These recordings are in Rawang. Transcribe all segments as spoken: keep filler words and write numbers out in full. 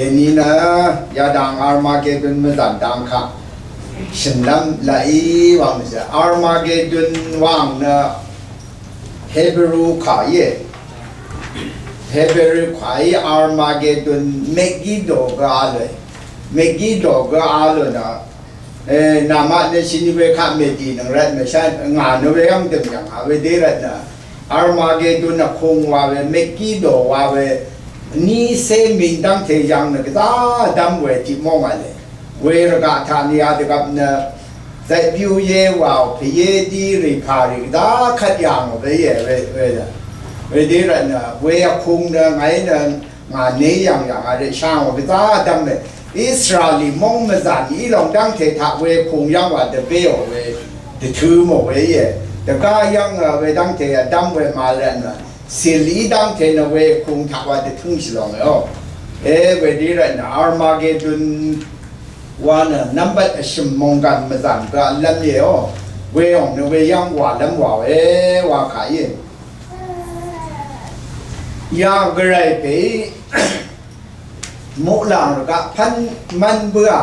Dèní nø yadang Armagedon mvzàn dang kaq shø̀nlv́m laqí wang nø zø Armagedon wang nø Hebrew kà íe. Hebrew kà í Armagedon Megiddo gø a lø. Megiddo gø a lø nø E, namaq nø shini we kaq mèdì nøng rvt mèshá ngà nø we yv́ng dø̀m yv̀ng a we dé rvt nø Armagedon vkung wa we Megiddo wa we ní sé mìn dv́ngte yv̀ng nø gvzá dv́m we tiq móng a le. We rvgaq taq ni a dvgvp nø zaytbyú yé wa pèyé dí rì pà rì gvzá kvt yà ngò we íe we we nø. We dé rvt nø we vkung nø ngàí nø ngà ní yv̀ng yv̀ng a rì shá ngò gvzá dv́m we. Israeli móng mvzàn í lòng dv́ngte taq we kung yv́ng wa dvbéò we dvtø̄ mò we íe. Dvgá yv́ng we dv́ngte vdv́m we màlv̀n nø sìl í dv́ngte nø we kung taq wa dvtǿngshì lòng we o. E we dí rvt nø Armagedon wa nø nvmbat vshø̀m mònggàn mvzàn gø vlv́m íe o. We òng nø we yv́ng wàlv́m wà we wa kà íe. Ya gvray pè í muqlàng rvgaq pv́n mv́n bǿà.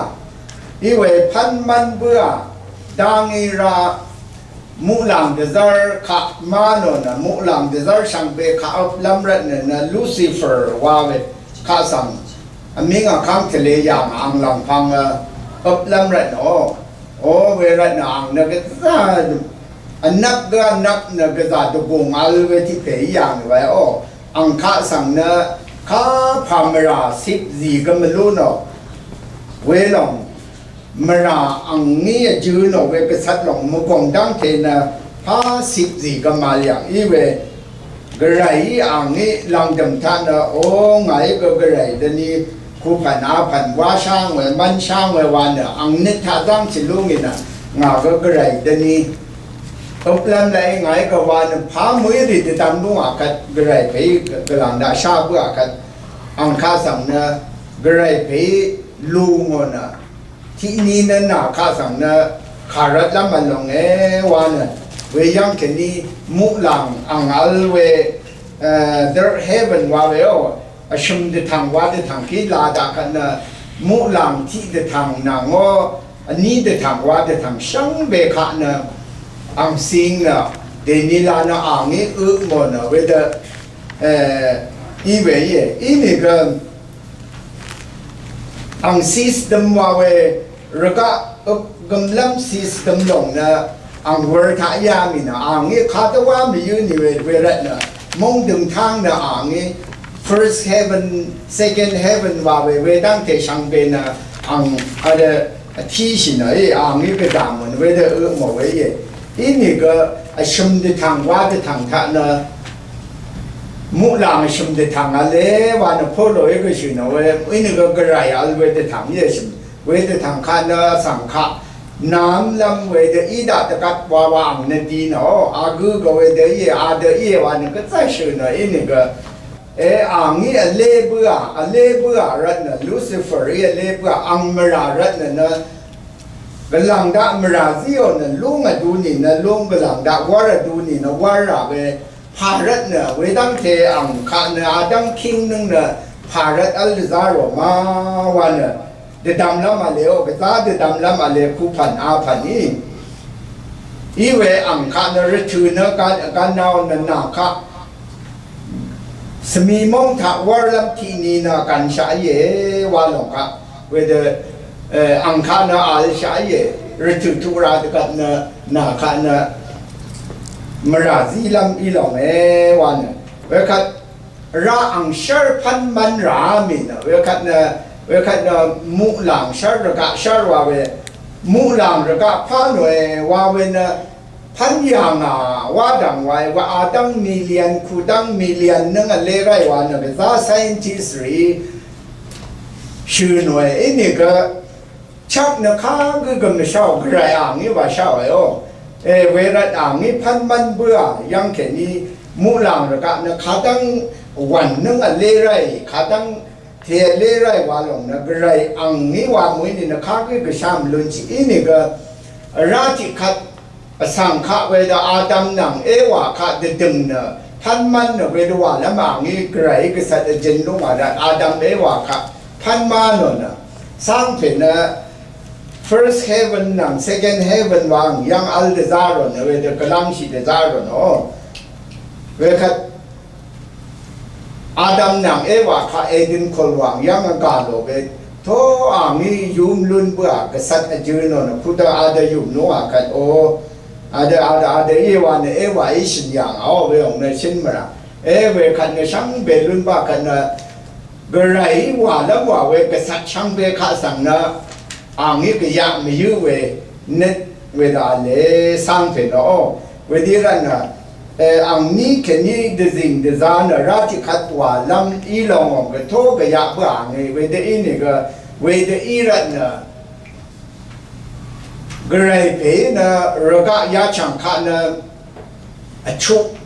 Iwe pv́n mv́n bǿà. Dang í ra muqlàng dvzv́r kaq má nò nø muqlàng dvzv́r shvngbe kaq øplv́m rvtnø nø Lucifer wa we kaq svng vmíng vkv́ng tvle yà ngà ang lv̀ngpv̄ng øplv́m rvtnø o. O we rvtnø ang nø gvzà vnvp gø vnvp nø gvzà dvgùng vl we tiq pè í yà ngì we o. Ang kaq svng nø kapà mvrà sip zì gø mvlú nò. Welòng mvrà angí vjø̄ nò we gvcvt lòng mvgòng dv́ngte nø pà sip zì gø màl yv̀ng í we. Gvray í angí lv̀ngdø̀m taq nø o ngàí gø gvray dvni kupv̀n apv̀n wá sháng we mv́n sháng we wa nø ang nøt taq zv́ngshì lú ngì nø ngà gø gvray dvni øplv́m laqí ngàí gø wa nø pà mø̀í rì dvdvm lú ngà kvt gvray pè í gvlàng daq shá bǿà kvt ang kaq svng nø gvray pè í lú ngò nø tiqni nø nà kaq svng nø kàrvtlv́m vl lònge wa nø we yv́ng kèní muqlàng ang vl we, e, third heaven wa we o. Vshø̀m dvtv̀ng wa dvtv̀ng kí la daq kvt nø muqlàng tiq dvtv̀ng nvng o vní dvtv̀ng wa dvtv̀ng shvngbe kaq nø ang sing nø dèní la nø angí ø mò nø wedø, e, í we íe. Inìgø ang system wa we rvgaq øp gømlv́m system lòng nø ang wur taq yá mì nø angí kadvwá mì yǿ nì we we rvtnø móng døngtáng nø angí first heaven, second heaven wa we wedv́ngte shvngbe nø ang vdø vtíshì nø í angí gvdà mø̀n wedø ø mò we íe. Inìgø vshø̀m dvtv̀ng wa dvtv̀ng taq nø muqlàng vshø̀m dvtv̀ng vle wa nø Polo í gvshø̀ nø we inìgø gvray vl we dvtv̀ng í vshø̀m we dvtv̀ng kaq nø vsvng kaq nvmlv́m wedø í daq dvgvt wa wa ang nø di nø o a gǿ gø wedø íe a dø íe wa nø gvzá shø̀ nø inìgø e angí vlé bǿà vlé bǿà rvtnø Lucifer í vlé bǿà ang mvrà rvtnø nø gvlàng daq mvrà zíò nø lúng vdu nì nø lúng gvlàng daq wv́r vdu nì nø wv́r rà we pà rvtnø wedv́ngte ang kaq nø adv́ng kíng nǿng nø pà rvt v́l dvzá rò ma wa nø dvdvmlv́m vle o gvzá dvdvmlv́m vle kupv̀n apv̀n í. Iwe ang kaq nø rvtø̀ nø gvnaò nø nà kaq svmi móng taq wv́rlv́m tiqni nø gvnshaq íe wa lòng kaq wedø, e, ang kaq nø vlshaq íe rvtø̀ tuq ra dvgvt nø nà kaq nø mvrà zílv́m í lòng e wa nø wekvt Vrá ang shv́r pv́n mv́n ràá mì nø wekvt nø wekvt nø muqlàng shv́r rvgaq shv́r wa we muqlàng rvgaq pá nòe wa we nø pv́n yà ngà wá dv̀ng wa e wa adv́ng million kudv́ng million nǿng vlé ráì wa nø gvzá scientist rì shø̀ nòe inìgø Chak nø kagǿ gø mvsháò gvray a ngí wa sháòe ó. E, wervt a ngí pv́n mv́n bǿà yv́ng kèní muqlàng rvgaq nø kadv́ng wv̀n nǿng vlé ráì, kadv́ng te vlé ráì wa lòng nø gvray a ngí wa mø̀í nìnø kagǿ gvshá mvlúnshì ínìgø vrá tiqkvt Vsvng kaq wedø Adam nvng Ewa kaq dvdø̀ng nø pv́n mv́n nø wedø wàlv́m a ngí gvray gvcvt vjøn lúngà rvt Adam Ewa kaq Pvnma nò nø, svngpè nø, first heaven nvng second heaven wàng yv̀ng vl dvzá rò nø, wedø gvlv́ngshì dvzá rò nò. Wekvt, Adam nvng Ewa kaq Eden kol wàng yv̀ng vgà lò we, to àngí yum lún bǿà gvcvt vjø̄ nò nø, pudø adø yum nò wà kvt o, adø, adø, adø Ewa nø Ewa í shø̀n yàngà o, we òng nø shø̀n mvrà. E, wekvt nø shvngbe lún bá kvt nø, Gvray wà lv́m wà we gvcvt shvngbe kaq svng nø, àngí gvyaq mvyǿ we nøt wedø vle svngpè nø o. Wedø rvt nø, e, àngní kèní dvzìng dvzá nø rá tiqkvt wà lv́m í lòng òng gvtó gvyaq bǿà ngì wedø ínìgø, wedø í rvt nø, Gvray pè nø rvgaq yachv̀ng kaq nø vchuq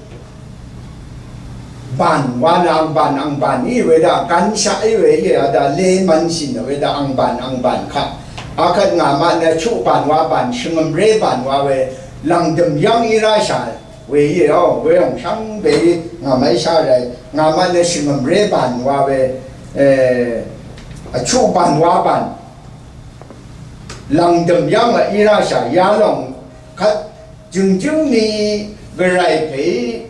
bàn wa nø angbàn angbàn í wedø gvnshaq í we íe, adø lé mvnshì nø wedø angbàn angbàn kaq. Akvt ngàmaq nø chuq bàn wa bàn shvngø̀mré bàn wa we lv̀ngdø̀m yv́ng í ráshà we íe o, we òng shvngbe í ngàmaq í shá ràe, ngàmaq nø shvngø̀mré bàn wa we, e, vchuq bàn wa bàn lv̀ngdø̀m yv́ng í ráshà yalòng kvt jø̀ngjǿng ni Gvray pè í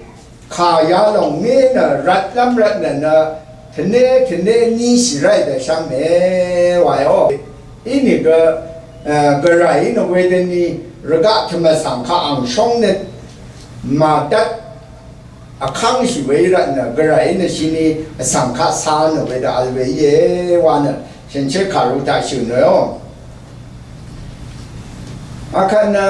kà yalòng ngé nø rvtlv́m rvtnø nø tvné tvné níshì ráì dvshv́m e wae o. Inìgø, e, Gvray í nø wedøni rvgaq tvmvsvng kaq ang shóngnøt màdvt vkv́ngshì we í rvtnø Gvray í nø shini vsvng kaq cà nø wedø vl we íe wa nø shø̀nshé kàru taq shø̀n we o. Akvt nø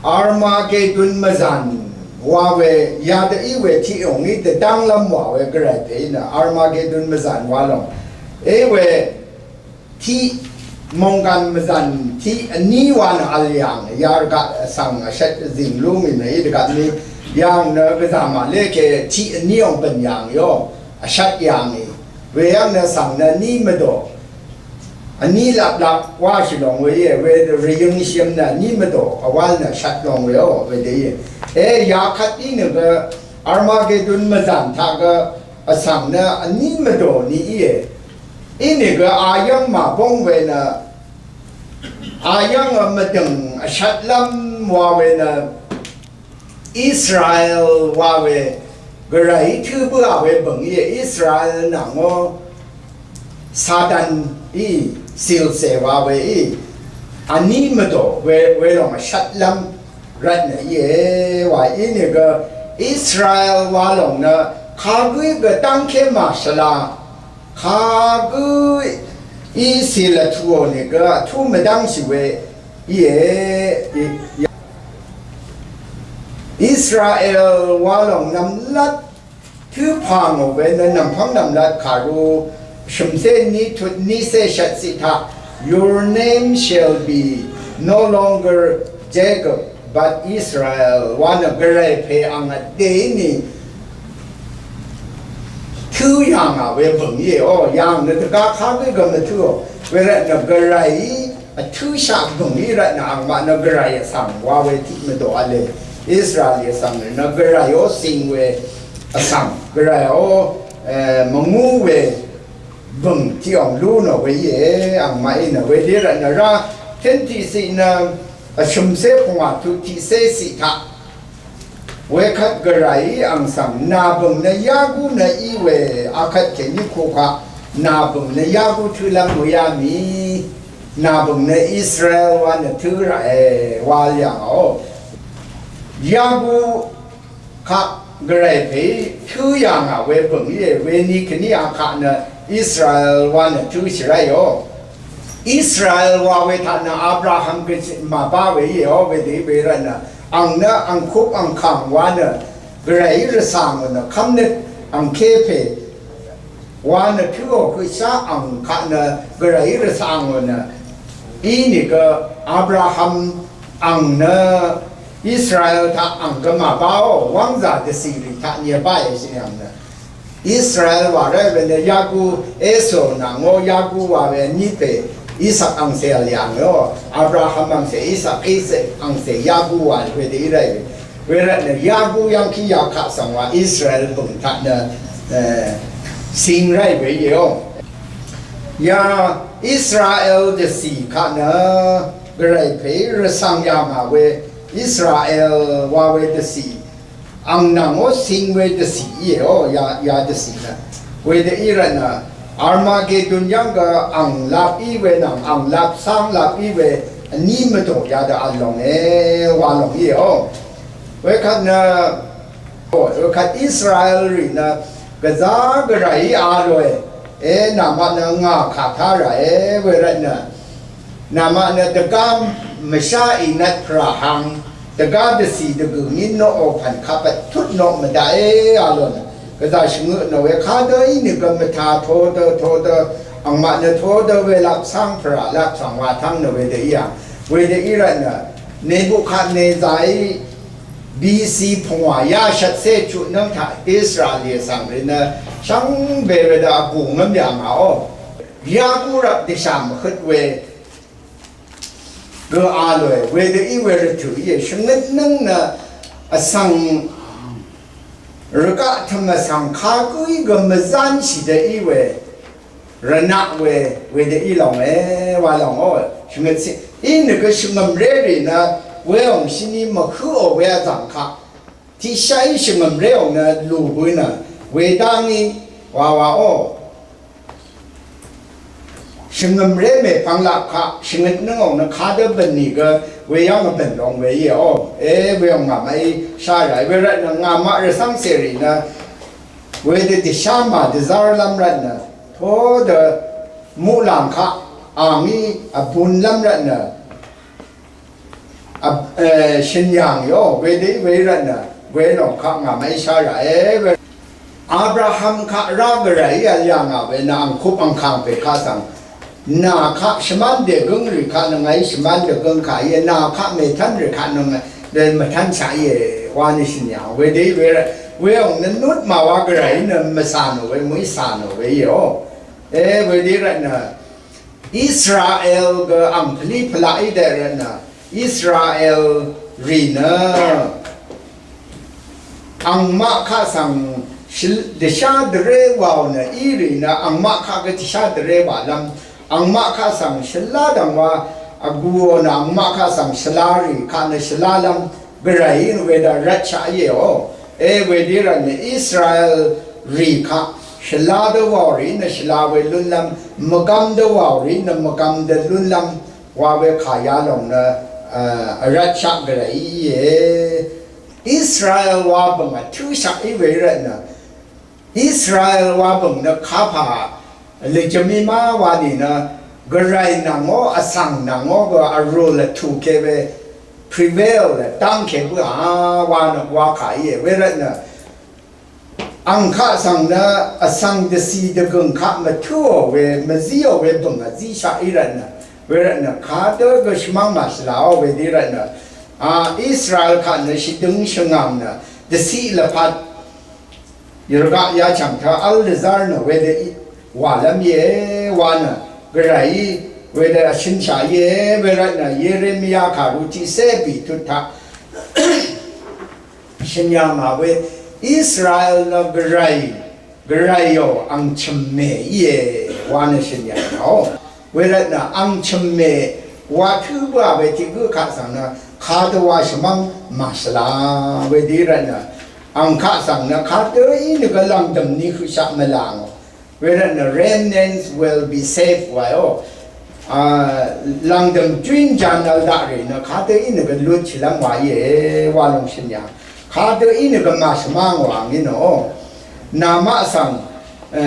Armagedon mvzàn wa we yadø í we tiq òng í dvdv́nglv́m wa we Gvray pè í nø Armagedon mvzàn wa lòng. E we tiq mòngkàn mvzàn tiq vní wa nø vl yàng, ya rvgaq vsvng vshvt zìng lú mì nø í rvgaq mì yàng nø gvzà màlé ke tiq vní òng bø̀n yàng yò, vshvt yàng ì. Weyv́ng nø svng nø vní mvdò, vní laplap wáshì lòng we íe, we rvyøng shøm nø vní mvdò, vwál nø vshvt lòng we ó, wedø íe. E, yakvt í nø gø Armagedon mvzàn taq gø vsvng nø vní mvdò ni íe. Inìgø ayv́ng màbóng we nø, ayv́ng mvdø̀ng vshvtlv́m wa we nø, Israel wa we, Gvray tǿ bǿà we bø̀ng íe, Israel nv̀ngó, Satan í, sìlcè wa we í, vní mvdò we, welòng vshvtlv́m rvtnø íe, wa ínìgø, Israel wa lòng nø, kagǿí gø dv́ngké màshvla, kagǿí sì lvtùò nìgø vtú mvdv́ngshì we íe. Israel wa lòng nv̀mlat tǿ pà ngò we nø nv̀mpv́ng nv̀mlat kàru shø̀mcé ní tut nícé shvt ciq taq, "Your name shall be no longer Jacob, but Israel," wa nø Gvray pè ang vdè í ni tǿ yà ngà we bø̀ng íe. O, yà ngà nø dvgá kagǿí gø mvtǿò. Wervtnø Gvray vtǿshaq bø̀ng í rvtnø angmaq nø Gvray vsvng wa we tiq mvdò v̄le. Israel vsvng nø Gvray ó cing we vsvng. Gvray ó, e, mvngú we bø̀ng tiq òng lú nò we íe, angmaq í nø wedø rvtnø rá tøn tiqciq nø vshø̀mcé pungwà tut tiqcé ciq taq. Wekvt Gvrayí ang svng nà bø̀ng nø yá gú nø í we, akvt kèní kukaq nà bø̀ng nø yá gú tǿlv́m we yá mì. Nà bø̀ng nø Israel wa nø tǿ raqe wa yà ngà ó. Yá gú kaq Gvray pè tǿ yà ngà we bø̀ng íe, weni kèní akaq nø Israel wa nø tǿ shì ráì ó. Israel wa we taq nø Abraham gø màbá we íe ó, wedø í we rvtnø. Ang nø angkup angkàng wa nø Gvrayí rvcà ngò nø kv́mnøt angké pè wa nø tǿò høqshá ang kaq nø Gvrayí rvcà ngò nø. Inìgø Abraham ang nø Israel taq ang gø màbáò, wv́ngzà dvcìrì taq ni vbáe shì ang nø. Israel wa rv́ we nø Yaku, Esau nvng ó Yaku wa we vní pè Isak angcè vl yà ngì ó, Abraham angcè, Isak, Isak angcè, Yaku wa we dø í rv́ we. Wervtnø Yaku yv́ngkí yakaq svng wa Israel bø̀ng taq nø, e, Sing ráì we íe ó. Ya Israel dvcì kaq nø gvray pè rvsvng yà ngà we Israel wa we dvcì. Ang nvng ó sing we dvcì íe ó, ya, ya dvcì nø. Wedø í rvt nø Armagedon yv́ng gø ang lap í we nvng ang lap cáng lap í we vní mvdò yadø vl lòng e, wa lòng íe ó. Wekvt nø, wekvt Israel rì nø gvzá gvrayí a lòe. E, namaq nø ngà kà tá ràe, wervt nø. Namaq nø dvgá mvshá ìnvt pvrà hang, dvgá dvcì dvgø̀ ngí noqò pv̀n kapvt tut noq mvdaqé a lò nø. Gvzà shvngøt nø we kadø ínìgø mvtà todø, todø, angmaq nø todø we lap cáng pvrà lap cv̀ng wa tv́ng nø wedø í yà. Wedø í rvt nø, Nebukadnezarí B C pungwà yá shvtcé chutnǿng taq Israel lì vsvng rì nø shvngbe wedø vgù ngǿm yà ngà ó. Yaqub rvp dvshà mvhøt we gø a lòe, wedø í we rvtø̀ íe, shvngøtnǿng nø vsvng rvgaq tvm vsvng kagǿí gø mvzánshì dø í we. Rvnaq we, wedø í lòng e, wa lòng ó, shvngøt sí. Í nø gø shvngø̀mré rì nø, we òng shini mvhǿò we vzv̀ng kaq. Tiqshaí shvngø̀mré òng nø lù bø nø, wedá ngí, wa wa ó. Shvngø̀mré mèpvng laq kaq, shvngøtnǿng òng nø kadø bø̀n nìgø, we yv́ng vbø̀n lòng we íe ó. E, we òng ngàmaq í shá ràí, we rvt nø ngàmaq rvcv́ng cèrì nø, wedø dvshá mà dvzv́rlv́m rvt nø, todø muqlàng kaq, a ngí vbunlv́m rvt nø, vb, e, shø̀n yàng yó, wedø í we rvt nø, we lòng kaq ngàmaq í shá ràe, we. Abraham kaq rá gvrayí vl yà ngà we nø angkup angkàng pè kaq svng. Nà kaq shvmán dègǿng rì kaq nø ngàí shvmán dègǿng kaq íe, nà kaq mètv́n rì kaq nø ngàí mvtv́n shaq íe, wa nø shø̀n yàng. Wedø í we rvt, we òng nø nut màwa gvrayí nø mvcà nò we, mø̀í cà nò we íe ó. E, wedø í rvt nø, Israel gø ang pvlí pvlaq í daq rvt nø, Israel rì nø angmaq kaq svng shvl-, dvshá dvré wàò nø í rì nø angmaq kaq gø dvshá dvré wàlv́m, angmaq kaq svng shvlá dv̀ngwa vgùò nø angmaq kaq svng shvlá rì kaq nø shvlálv́m, gvrayí nø wedø rvtshaq íe ó. E, wedø í rvt nø Israel rì kaq shvlá dø wàò rì nø shvlá we lúnlv́m, mvgvm dø wàò rì nø mvgvm dø lúnlv́m, wa we kà yalòng nø, e, vrvtshaq gvrayí íe. Israel wa bø̀ng vtǿshaq í we rvt nø Israel wa bø̀ng nø kapà lvjø̀m í má wa nìnø gvray nv̀ngó vsvng nv̀ngó gø vrūl vtùke we prevail dv́ngke bǿà wa nø wa kà íe. Wervt nø ang kaq svng nø vsvng dvcì dvgø̀ng kaq mvtǿò we mvzíò we bø̀ng vzíshaq í rvt nø wervt nø kadø gø shvmv́ng màshvlàó wedø í rvt nø a Israel kaq nø shvdøng shvngàm nø dvciq lvpat Rvgaq yachv̀ng taq v́l dvzv́r nø wedø í wàlv́m íe wa nø gvrayí wedø vshønshà íe. Wervt nø Yeremia kàru tiqcé bìtut taq shø̀n yà ngà we Israel nø gvray, gvrayò ang chø̀mmè íe wa nø shø̀n yà ngàò. Wervt nø ang chø̀mmè wa tǿ bǿà we tiq gǿ kaq svng nø kadø wa shvmv́ng màshvla wedø í rvt nø ang kaq svng nø kadø í nø gø lv̀ngdø̀m ni høqshaq mvlà ngò. Wervt nø remnants will be saved wa yò. A, lv̀ngdø̀m jwín jan vl daq rì nø kadø í nø gø lutshìlv́m wa íe wa lòng shø̀n yà. Kadø í nø gø màshvmv́ng wa ngí nò. Namaq svng, e,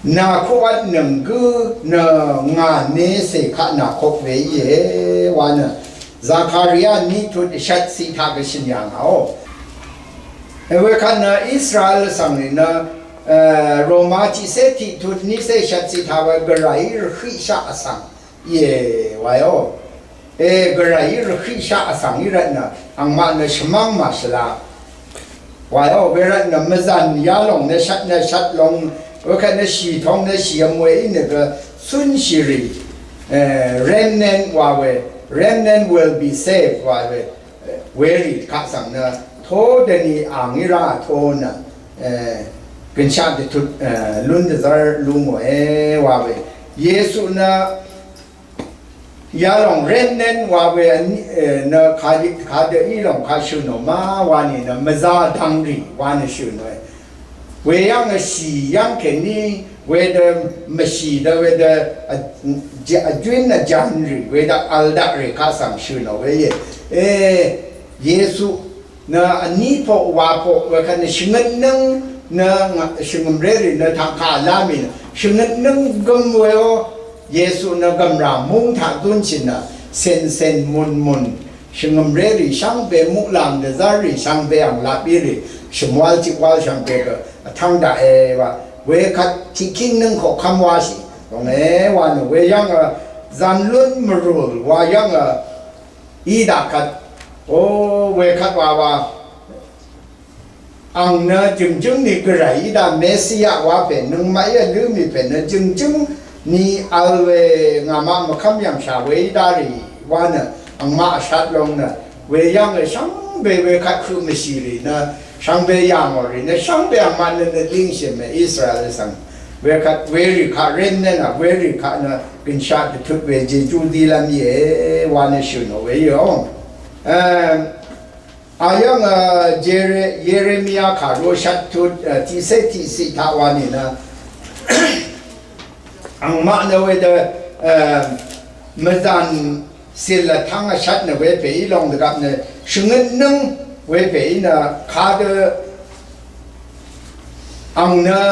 Nàkuq vtnøng gǿ nø ngà necè kaq nàkuq we íe wa nø Zakaria ní tut shvt ciq taq gvshø̀n yà ngàò. Wekvt nø Israel svng rì nø, e, Roma tiqcé tiq tut nícé shvt ciq taq we gvrayí rvhøqshaq vsvng íe wa yò. E, gvrayí rvhøqshaq vsvng í rvt nø angmaq nø shvmv́ng màshvla wa yò. Wervt nø mvzàn yalòng nø shvt nø shvt lòng wekvt nø shìtong nø shìvm we í nø gø cúnshì rì, e, remnant wa we, remnant will be saved wa we, e, werì kaq svng nø to dvni ang í rá to nø, e, Gønshaq dvtut, eh, lún dvzv́r lú ngòe wa we. Yesu nø yalòng rennén wa we, eh, nø kadø, kadø í lòng kaq shø̀n nò ma wa nìnø mvzá dvngrì wa nø shø̀n nòe. Weyv́ng vshì yv́ng kèní wedø mvshì dø wedø, eh, vjún vjv̀nrì wedø vl daqrì kaq svng shø̀n nò we íe. Eh, Yesu nø vní poq wa poq wekvt nø shvngøtnǿng nø ngà, shvngø̀mrérì nø taq kà lá mì nø shvngøtnǿng gøm weó. Yesu nø gv̀mrà múng taq dúnshì nø cèncèn mùnmùn shvngø̀mrérì shvngbe muqlàng dvzv́rrì shvngbe ang lap írì shvmwál tiqwál shvngbe gø vtv́ng daqe wa. Wekvt tiqkíng nǿng koqkv́m wáshì. Dònge wa nø weyv́ng, a, zan lún mvrùl wa yv́ng, a, í daq kvt. O, wekvt wa wa. Ang nø jø̀ngjǿng ni gvray í daq Mesiya wa pè nøngmaq í vlǿ mì pè nø jø̀ngjǿng ni vl we ngàmaq mvkv́m yv̀ngshà we í daq rì wa nø angmaq vshat long nø weyv́ng we shvngbe wekvt høq mvshì rì nø shvngbe yà ngò rì nø shvngbe angmaq nø nø língshì mè Israel svng wekvt werì kaq rén nø nà werì kaq nø gønshaq dvtut we jejú dílv́m íe wa nø shø̀n nò we íò. Em, Ayv́ng, a, Jere-, Yeremia kà roshat tut, a, tiqcé tiqciq taq wa nìnø angmaq nø wedø, a, mvzàn cìl vtv́ng vshat nø wepè í lòng dvgvp nø shvngøtnǿng wepè í nø kadø ang nø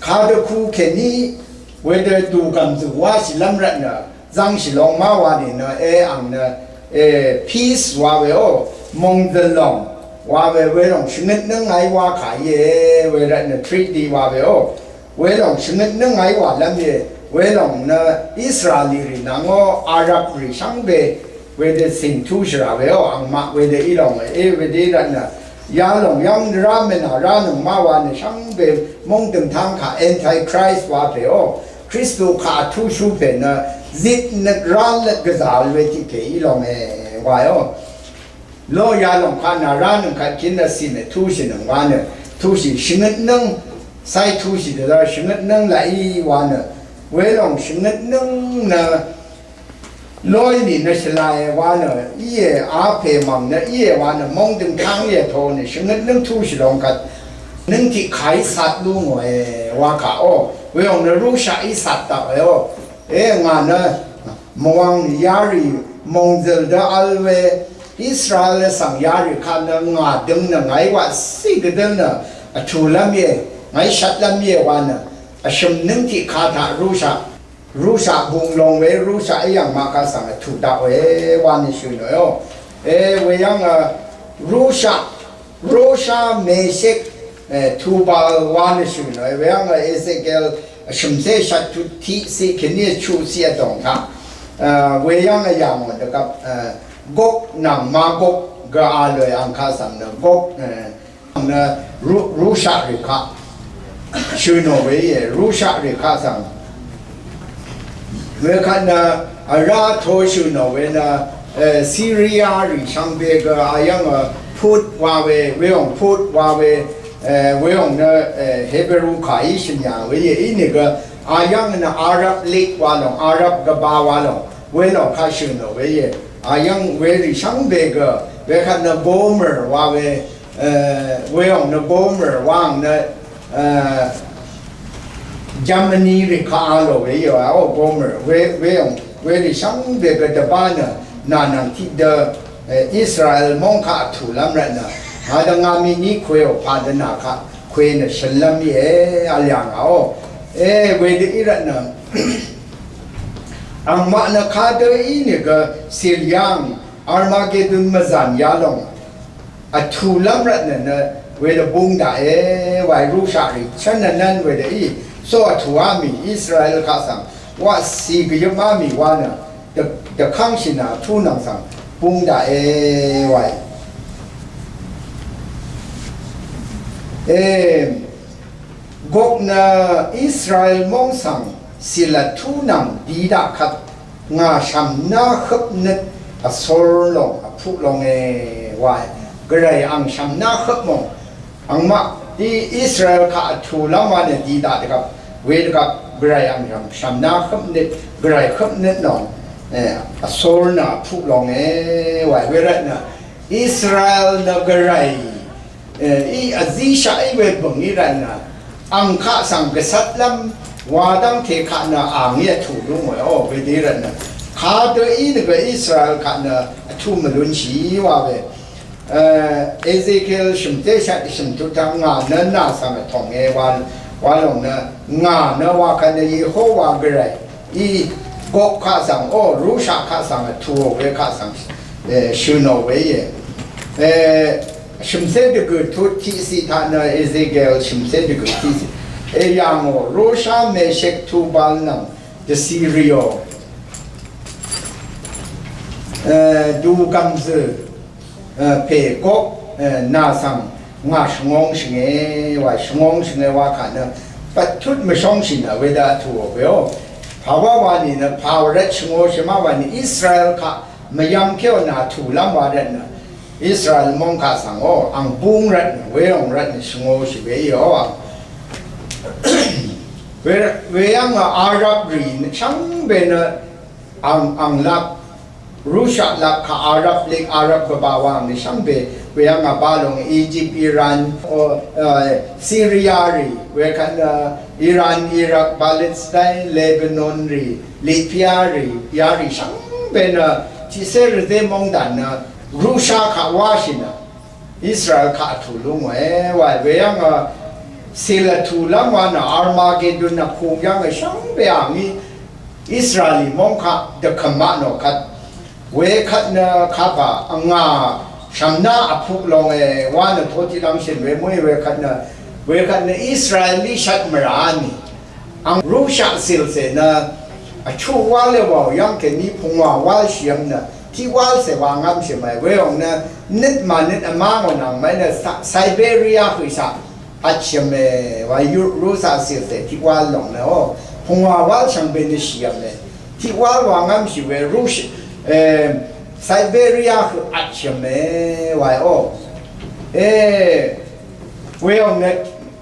kadø ku kèní wedø dùgv̀m zø̀ng wáshìlv́m rvtnø zv́ngshì long má wa nìnø e ang nø e peace wa we ó mòngzø̀l lòng wa we welòng shvngøtnǿng ngàí wá kà íe we rvtnø treaty wa we ó welòng shvngøtnǿng ngàí wàlv́m íe welòng nø Israelrì nvng ó Arabrì shvngbe wedø cìng túshì rà we ó angmaq wedø í lòng e wedø í rvtnø yalòng yv́ng rá mvnà rá nøngmá wa nø shvngbe móng døngtáng kà Antichrist wa pè ó Kristu kà vtúshú pè nø zit nøt rá nøt gvzà vl we tiq pè í lòng e wa ó. Lo yalòng kaq nà rá nøng kvt kí nø cì nø túshì nøng wa nø túshì shvngøtnǿng cai túshì dvzvr shvngøtnǿng laq í wa nø welòng shvngøtnǿng nø Loy nìnø shvlae wa nø íe, a pè mv̀ng nø íe wa nø móng døngtáng íe to nì shvngøt nǿng túshì lòng kvt. Nǿng tiq kàí sat lú ngòe wa kà ó. Weyòng nø Rúshaq í sat daq we ó. E ngà nø mvwàng yarì mòngzø̀l dø vl we Israel svng yarì kaq nø ngà døng nø ngàí waqcí gvdøl nø vtùlv́m íe, ngàí shvtlv́m íe wa nø vshø̀m nǿng tiq ka taq Rúshaq Rúshaq bung long we, Rúshaq í yv̀ng maq kaq svng vtù daq we wa nì shø̀n òe. E, weyv́ng, a, Rúshaq, Rúshaq, Meshek, e, Tubal wa nì shø̀n òe. Weyv́ng, a, Ezekiel, a, shø̀mcé shvt tut tiqciq kèní chuqciq vdòng taq. A, weyv́ng, a, yà mò dvgvp, a, Gog nvng Magog gø a lòe ang kaq svng nø Gog, e, Nø Ru-, Rushaq rì kaq shø̀n ò we íe, Rushaq rì kaq svng. Wekvt nø vrá to shø̀n ò we nø, e, Syria rì shvngbe gø ayv́ng, e, Put wa we, weòng Put wa we, e, weòng nø, e, Hebrew kàí shø̀n yà we íe, inìgø ayv́ng nø Arab League wa lòng, Arab gvba wa lòng, welòng kaq shø̀n ò we íe. Ayv́ng werì shvngbe gø, wekvt nø Gomer wa we, e, weòng nø Gomer wang nø, e, Germany rì kaq a lò we yò a o Gomer we, weòng werì shvngbe gø dvbá nø nà nvng tiqdø, e, Israel móng kaq vtùlv́m rvtnø. Adø ngàmì ní kweò padø nà kaq kwe nø shø̀nlv́m íe a lyà ngà o. E, wedø í rvtnø. Angmaq nø kadø ínìgø cìl yàng Armagedon mvzàn yalòng. Vtùlv́m rvtnø nø wedø bung daqe wae Rushaq rì chv́n nø nv́n wedø í. So vtùá mì Israel kaq svng waqcì gvyøpmá mì wa nø dv-, dvkv́ngshì nø vtú nvng svng bung daqe wae. Em, Gog nø Israel móng svng cìl vtú nvng di daq kvt ngà shv̀mná høp nøt vsor lòng vpuq longe wae. Gvray ang shv̀mná høp mò angmaq Israel kaq vtù lv́m wa nø di daq dvgvp, we dvgvp Gvray ang shv̀m, shv̀mná høpnøt, Gvray høpnøt nò, eh, vsor nø vpuq longe, wa we rvt nø, Israel nø Gvray, eh, í vzíshaq í we bø̀ng í rvt nø, ang kaq svng gvcvt lv́m, wa dv́ngte kaq nø ang í vtù lú ngòe, o, we dí rvt nø. Kadø í nø gø Israel kaq nø vtù mvlúnshì wa we. Eh, Ezekiel shø̀mté shaq shø̀mtut taq ngà nø nà svng vtònge wa, wa lòng nø ngà nø wa kvt nø Yehowa Gvray í Gog kaq svng, o, Russia kaq svng vtùò we kaq svng, eh, shø̀nò we íe. Eh, shø̀mcé dvgø̀ tut tiqciq taq nø Ezekiel shø̀mcé dvgø̀ tiqciq. E yà ngò Russia, Meshek, Tubal nvng dvcì rìò. Eh, dugv̀mzø̀, eh, pè Gog, eh, nà svng ngà shvngong shvnge wa, shvngong shvnge wa kaq nø, pvttut mvshongshì nø wedø vtùò weò. Pàwá wa nìnø, pàwá rvt shvngōshì má wa nì Israel kaq mvyv̄m kéò nø vtù lv́m wa rvt nø, Israel móng kaq svng o, ang búng rvt nø, welòng rvt nø shvngōshì we íò ang. We, weyv́ng Arab rì shvngbe nø ang, ang lap, Russia lap kaq Arab League, Arab gvbà wa ang shvngbe, weyv́ng ba lòng Egypt, Iran, o, eh, Syria rì, wekvt nø Iran, Iraq, Palestine, Lebanon rì, Libya rì, yarì shvngbe nø tiqcé rvzé móng dàn nø Russia kaq wáshì nø Israel kaq vtù lú ngòe wa, weyv́ng, a, cìl vtù lv́m wa nø Armageddon nø kung yv́ng shvngbe a ngí Israel í móng kaq dvkø̀m maq nò kvt. Wekvt nø kapà ngà shv̀mná vpuq longe wa nø totiq lv́mshìn we mø̀í wekvt nø, wekvt nø Israel í shvt mvrá nì. Ang Russia cìlcè nø, vchuq wál e wàò yv́ng kèní pungwà wál shìvm nø, tiq wál cè wa ngv́mshì màì, weyòng nø, nøt mànøt vmá ngò nvng màì nø, Sa-, Siberia hø̀shaq, vtshìvm e, wa Ru-, Russia cìlcè tiq wál lòng nø, o, pungwà wál shvngbe nø shìvm e, tiq wál wa ngv́mshì we Russia, eh, Siberia høq vtshìvm e, wa o. Eh, weyòng nø,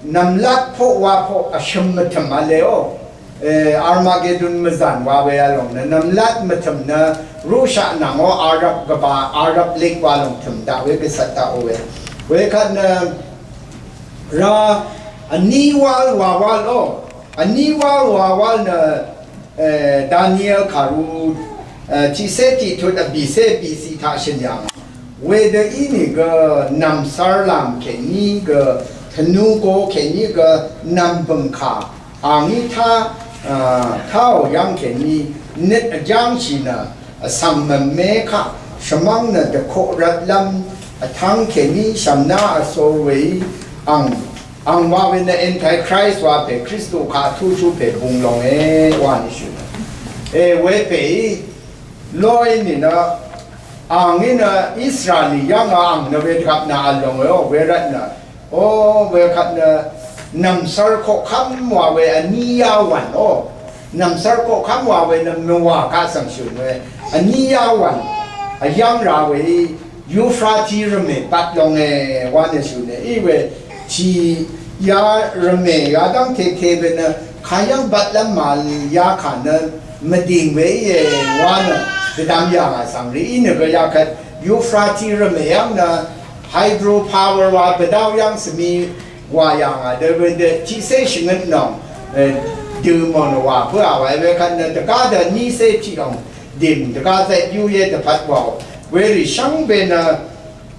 nv̀mlat poq wa poq vshø̀m mvtø̀m v̄le o. Eh, Armageddon mvzàn wa we vlòng nø nv̀mlat mvtø̀m nø Russia nvng o Arab gvbà, Arab League wa lòng tø̀m daq we gvcvt daq o we. Wekvt nø ra vní wál wa wál o. Vní wál wa wál nø, eh, Daniel kàru, eh, tiqcé tiqtut vbìcé vbìciq taq shø̀n yà ngà. Wedø ínìgø nv̀msvr lam kèní gø tvnugo kèní gø nv̀mbø̀ngkà angí tá, a, táò yv́ng kèní nøt vjángshì nø vsvng mvme kaq shvmv́ng nø dvkoq rvtlv́m vtv́ng kèní shv̀mná vsor weí ang, ang wa we nø Antichrist wa pè Kristu kaq tushú pè bung longe wa nìshø̀. E we pèí Loi nìnø, angí nø Israel í yv́ngø ang nø wedvgvp nø vl lòng we o, wervt nø. O, wekvt nø, nv̀msvr koqkv́m wa we vní yá wv̀n o. Nv̀msvr koqkv́m wa we nø mvwà kaq svng shø̀n we. Vní yá wv̀n. Vyv́ng ra we í, Euphrates rvmè bvt longe wa nø shø̀n e. Í we, Tì ya rvmè ya dv́ngte te we nø kayv́ng bvtlv́m màvl ya kà nø mvdìng we íe wa nø dvdvm yà ngà svng rì í nø gø yakvt Euphrates rvmè yv́ng nø hydro power wa bvdáw yv́ng svmi wà yà ngà dø we dø tiqcé shvngøt nòng, e, dø mò nø wà bǿà wa we kvt nø dvgá dø nícé tiq lòng dìm dvgá zay yú ye dvpvt wàò werì shvngbe nø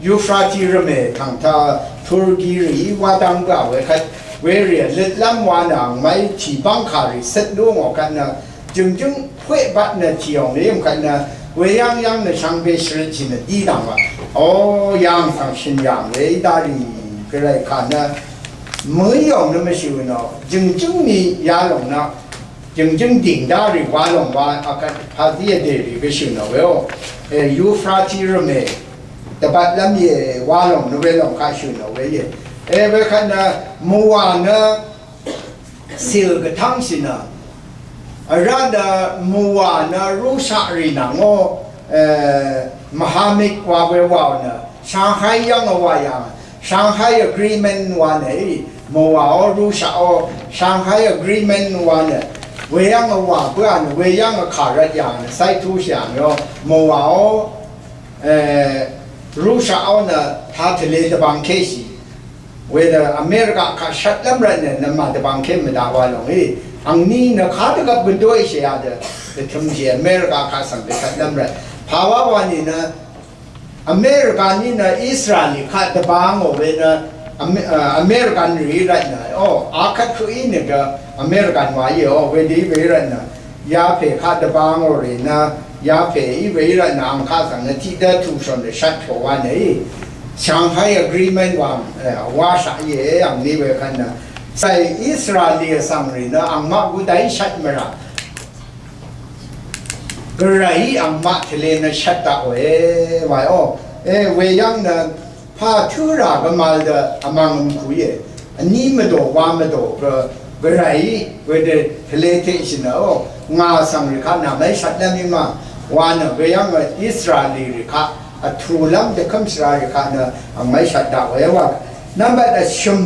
Euphrates rvmè tv̀ng taq Turkey rì wa dv́ng bǿà we kvt, werì vløtlv́m wa nø angmaqí tì bv́ngkà rì cøt lú ngò kvt nø, jø̀ngjǿng pweq bvt nø tì òng rì yǿng kvt nø, weyv́ng yv́ng nø shvngbe shvrøt tì nø dí dv̀ng wa. O, yàng svng shø̀n yàng we í dá rì gvray kà nø, mø̀í òng nø mvshø̀ nø, jø̀ngjǿng ni yalòng nø, Jø̀ngjǿng dìng dá rì wa lòng wa, akvt pàzí vdè rì gvshø̀ nò we o. E, Euphrates rvmè dvbatlv́m íe wa lòng nø we lòng kaq shø̀ nò we íe. E, wekvt nø mvwà nø cìl gvtv́ngshì nø. Vrá nø mvwà nø rúshaq rì nvng o, e, mvhamik wa we wàò nø. Shanghai yv́ng o wa yà. Shanghai Agreement wa nø í, mòwàó Rushaqó Shanghai Agreement wa nø, weyv́ng vwà bǿà nø, weyv́ng vkà rvt yà nø, cv́í túshì yà mì ó, mòwàó, eh, Rushaqó nø, taq tvlē dvbangkéshì. Wedø America kaq shvtlv́m rvt nø, nø màdvbangké mvdaq wa lòng í. Angní nø kadvgvp gvdóìshì yà dø, dvtø̄mshì America kaq svng dvshvtlv́m rvt. Pàwá wa nìnø, America ní nø Israel kaq dvbangò we nø Ame-, a, American rì rvt nø, o, akvt høq í nø gø American wa íò, wedø í we rvt nø, yapè kaq dvbangò rì nø, yapè í we rvt nø, ang kaq svng nø tiqdø tuqshòn dø shvtshò wa nø í. Shanghai Agreement wa, e, washaq íe, angní we kvt nø. Càì Israel rì vsvng rì nø, angmaq gudai shvt mvrà. Gvrayí angmaq tvlē nø shvt daqòe, wae o. E, weyv́ng nø, pà tǿrà gvmàl dø vmv̀ng vmkù íe. Vní mvdò, wa mvdò, gø, gvrayí, wedø tvlē teqshì nø o. Ngà svng rì kaq nà mv́y shvtlv́m í ma. Wa nø, weyv́ng nø Israel rì kaq, vtùlv́m dvkǿm shvra rì kaq nø, ang mv́y shvt daqòe wa. Nvmbat vshø̀m,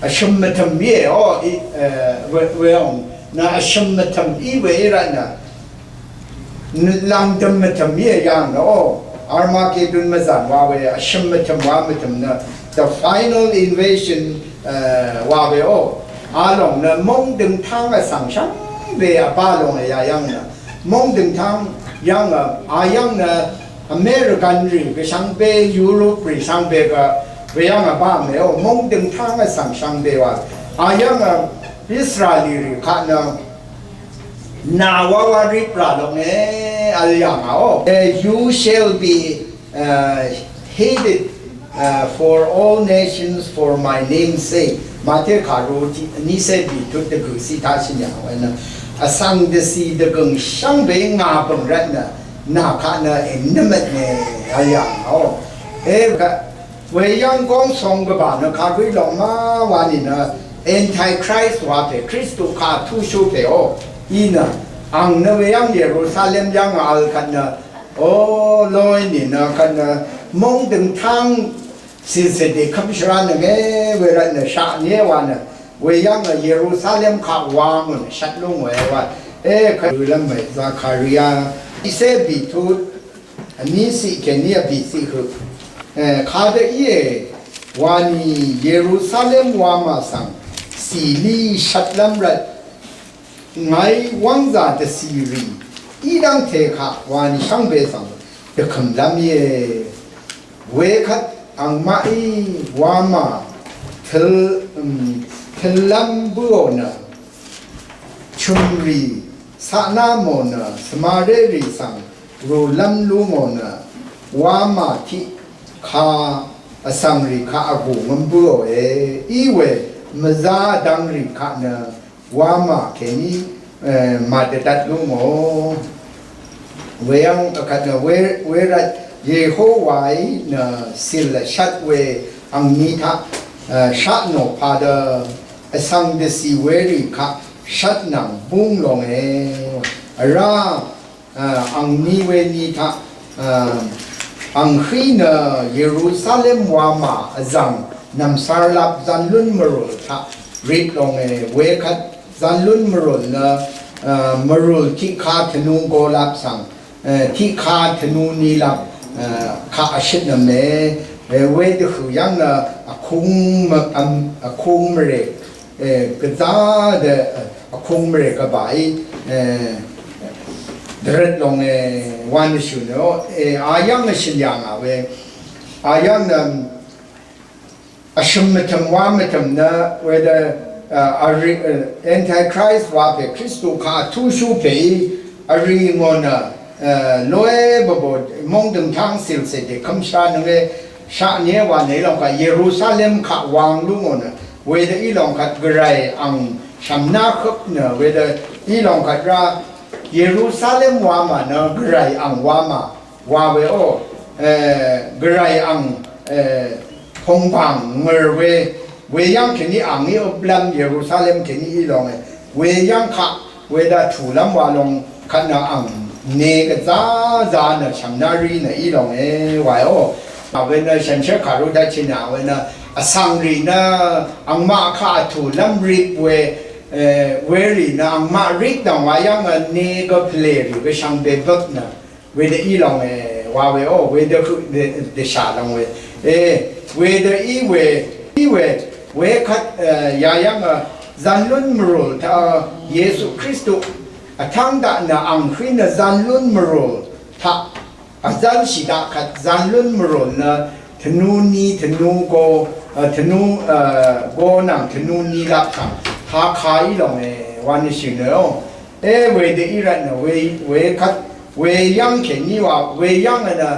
vshø̀m mvtø̀m íe o, í, e, we, we ong. Nø vshø̀m mvtø̀m í we í rvt nø. Lv̀ngdø̀m mvtø̀m íe yàng nø o. Armagedon mvzàn wa we, vshø̀m mvtø̀m wa mvtø̀m nø. The final invasion, e, wa we o. Alòng nø móng døngtáng vsvng shvngbe vbá lòng e ya yv́ng nø. Móng døngtáng yv́ng, a, a yv́ng nø American rì gvshvngbe, Europe rì shvngbe gø, we yv́ng vbá mè o. Móng døngtáng vsvng shvngbe wa. A yv́ng, a, Israel rì kaq nø Nà wawa rip rà lòngé vl yà ngà ó. Eh, you shall be, uh, hated, uh, for all nations for my name's sake. Màte kàru tiq, nícé bìtut dvgø̀ cì taq shø̀n yà ngà nø. Vsvng dvcì dvgø̀ng shvngbe ngà bø̀ng rvt nø. Nà kaq nø ènvmvt nø vl yà ngà ó. Eh, ka, Weyv́ng góng song gvbà nø kagǿí lòng má wa nìnø Antichrist wa pè Kristu kà vtúshú pè ó. Í nø ang nø weyv́ng Yerusalem yv́ng vl kvt nø ó lóy nìnø kvt nø móng døngtáng cìlcè dèkv́m shvrá nø ngé wervt nø shaq nìé wa nø weyv́ng nø Yerusalem kaq wa ngò nø shvt lú ngòe wa. E kvt gø̀lv́m mè Zakaria. Ìcé bìtut Vní ciq kèní vbì ciq høq. Eh, kadø íe, wani Yerusalem wamà svng, cìlí shvtlv́m rvt, ngàí wv́ngzà dvcì rì, í dv́ngte kaq wani shvngbe svng, dvkø̀mlv́m íe. Wekvt angmaqí wamà tøl, um, tøllv́m bǿò nø, chø̀mrì, saqná mò nø, svmaré rì svng, rùlv́m lú ngò nø, wamà tiq ka vsvng rì kaq vgù ngøm bǿòe, í we mvzá vdvng rì kaq nø, wamà kèní, eh, màdvdvt lú ngò. Weyv́ng vkvt nø, we, wervt Yehowaí nø, cìl vshvt we angni taq, eh, shaq nò padø, vsvng dvcì werì kaq shvt nvng búng longe. Vrá, A, angni weni taq, a, anghí nø Yerusalem wamà vzv̀ng nv̀msarlap zanlún mvrùl taq rit longe wekvt zanlún mvrùl nø, a, mvrùl tiqka tvnu golap svng, a, tiqka tvnu nilap, a, kaq vshøt nø mè, a, wedvhø̀ yv́ng nø vkung mv-, vm-, vkung mvrè, e, gvzá dø, e, vkung mvrè gvbàí, e, dvrøt longe, e, wa nvshø̀ nø, e, ayv́ng vshø̀n yà ngà we, ayv́ng nø, vshø̀m mvtø̀m wa mvtø̀m nø, wedø, e, vri, e, Antichrist wa pè Kristu kaq vtúshú pèí, vri ngò nø, e, loé bvbò, mungdø̀ng tang cìlcè dèkv́m shá nønge, shaqnié wa nø í lòng kaq Yerusalem kaq wang lú ngò nø, wedø í lòng kvt gvray ang shv̀mná høp nø, wedø í lòng kvt rá Yerusalem wamà nø gvray ang wamà wa we ó, e, gvray ang, e, pòngbàng ngø̀r we, weyv́ng kèní angí øplv́m Yerusalem kèní í longe, weyv́ng kaq wedø tùlv́m wa long kvt nø ang ne gvzá zá nø shv̀mná rí nø í longe wa ó. Awe nø shànshér kàrú dvchì nø awe nø vsvng rì nø angmaq kaq vtù lv́m rit we, e, werì nø angmaq rit dv̀ng wa yv́ng nø gø pvlèrì gø shvngbe bøk nø wedø í lòng e wa we o, wedø høq dvshà lòng we. E, wedø í we, í we, wekvt, e, ya yv́ng nø zan lún mvrùl taq Yesu Kristu vtv́ng daq nø ang hí nø zan lún mvrùl taq vzv́lshì daq kvt zan lún mvrùl nø tvnù ni tvnù go, e, tvnù, e, go nvng tvnù ni lap tv̀ng taq kà í lòng e wa nø shø̀n nø o. E, wedø í rvt nø we, wekvt, weyv́ng kèní wa, weyv́ng nø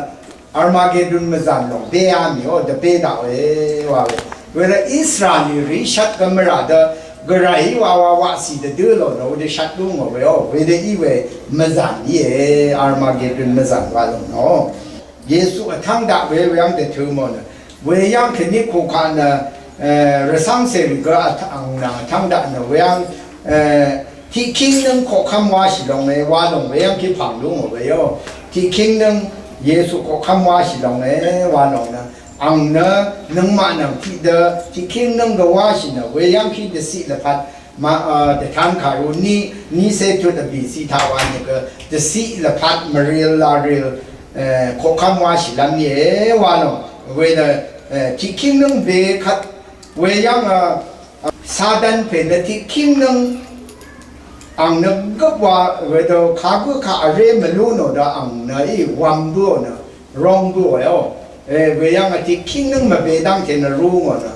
Armagedon mvzàn lòng bé á mì o, dvbé daq we wa we. Wervt Israel rì shvt gø mvrà dø gvray wa wa waqsì dvdø lò nø wedø shvt lú ngò we o. Wedø í we mvzàn íe, Armagedon mvzàn wa lòng nø. Yesu vtv́ng daq we weyv́ng dvtø mò nø. Weyv́ng kèní kukaq nø, e, rvcv́ngcè rì gø vt-, ang nvng vtv́ng daq nø weyv́ng, e, tiqkíng nǿng koqkv́m wáshì lòng e wa lòng weyv́ng kí pv̀ng lú ngò we o. Tiqkíng nǿng Yesu koqkv́m wáshì lòng e wa lòng nø. Ang nø nøngmaq nvng tiqdø tiqkíng nǿng gø wáshì nø weyv́ng kí dvciq lvpat ma, e, dvtan kàrú ní, nícé tut vbì ciq taq wa nø gø dvciq lvpat mvril laril, e, koqkv́m wáshì lv́m íe wa lòng. Wedø, e, tiqkíng nǿng be kvt weyv́ng, e, Satan pè nø tiqkíng nǿng ang nø gøp wa wedø kagø kaq vré mvlú nò dø ang nø í wvm bǿò nø rong bǿò e o. E, weyv́ng tiqkíng nǿng mvbe dv́ngte nø rú ngò nø.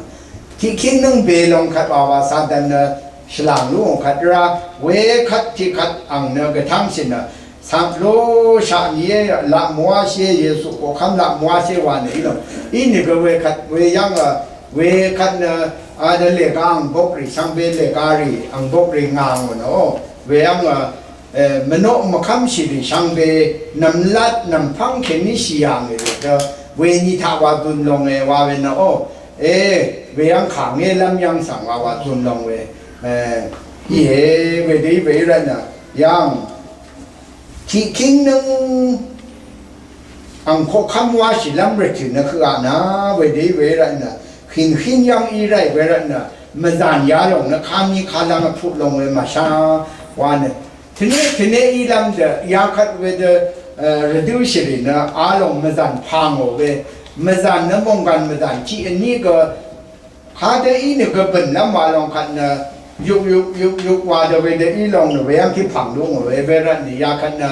Tiqkíng nǿng be lòng kvt wa wa Satan nø shvlàng lú ngò kvt ra wekvt tiqkvt ang nø gvtv́ngshì nø Svng lo shaq nìe laq mvwáshé Yesu koqkv́m laq mvwáshé wa nø í lòng. Inìgø wekvt weyv́ng, a, wekvt nø, a, dø lèga ang bokrì shvngbe lègarì ang bokrì ngà ngò nø. Weyv́ng, a, e, mvnoq mvkv́mshìrì shvngbe nv̀mlat nv̀mpv́ng kèní shì yà ngì rì dø weni taq wa dun longe wa we nø o. E, weyv́ng kà ngé lv́m yv́ng svng wa wa dun long we. E, íe, wedø í we í rvt nø yv́ng Tiqkíng nǿng ang koqkv́m wáshìlv́m rvtø̀ nø høq a na wedø í we rvtnø hìnghín yv́ng í ráì we rvtnø mvzàn yalòng nø kami kalv́ng vpuq long we màshá wa nø tøné tøné ílv́m dø yakvt wedø, e, rvdøshìrì nø alòng mvzàn pà ngò we mvzàn nø mònggàn mvzàn tiq vní gø Kadø í nø gø bø̀n lv́m wa lòng kvt nø yuk yuk yuk yuk wa dø wedø í lòng nø weyv́ng tiq pv̀ng lú ngò we wervt nø ya kvt nø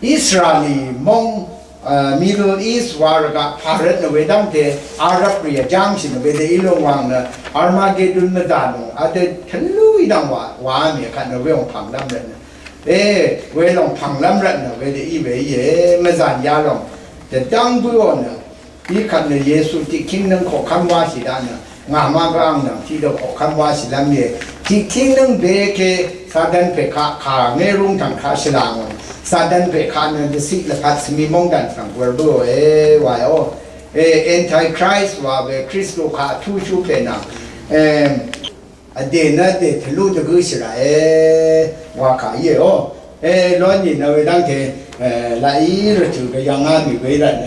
Israeli móng, e, Middle East wa rvgaq pà rvt nø wedv́ngte Arab rì vjáng shì nø wedø í lòng wang nø Armagedon mvdà nò adø tvlú í dv̀ng wa wa mì kvt nø we ong pv̀ng lv́m rvt nø. E, we lòng pv̀ng lv́m rvt nø wedø í we íe mvzàn ya lòng. Dvdv́ng bǿò nø Í kvt nø Yesu tiqkíng nǿng koqkv́m wáshì daq nø ngà ma gø ang nvng tiqdø koqkv́m wáshì lv́m íe. Tiqkíng nǿng beke Satan pè kaq kà ngé rúng tv̀ng kaq shvlà ngò. Satan pè kaq nø dvciq lvpat svmi móngdàn svng gwvr bǿò e wa e o. E, Antichrist wa we Kristu kaq vtúshú pè nvng. E, Vdè nø dè tvlú dvgǿ shvrà e wa kà íe o. E, lónì nø wedv́ngte, e, laqí rvtø̀ gvyv̀ngá mì we í rvtnø.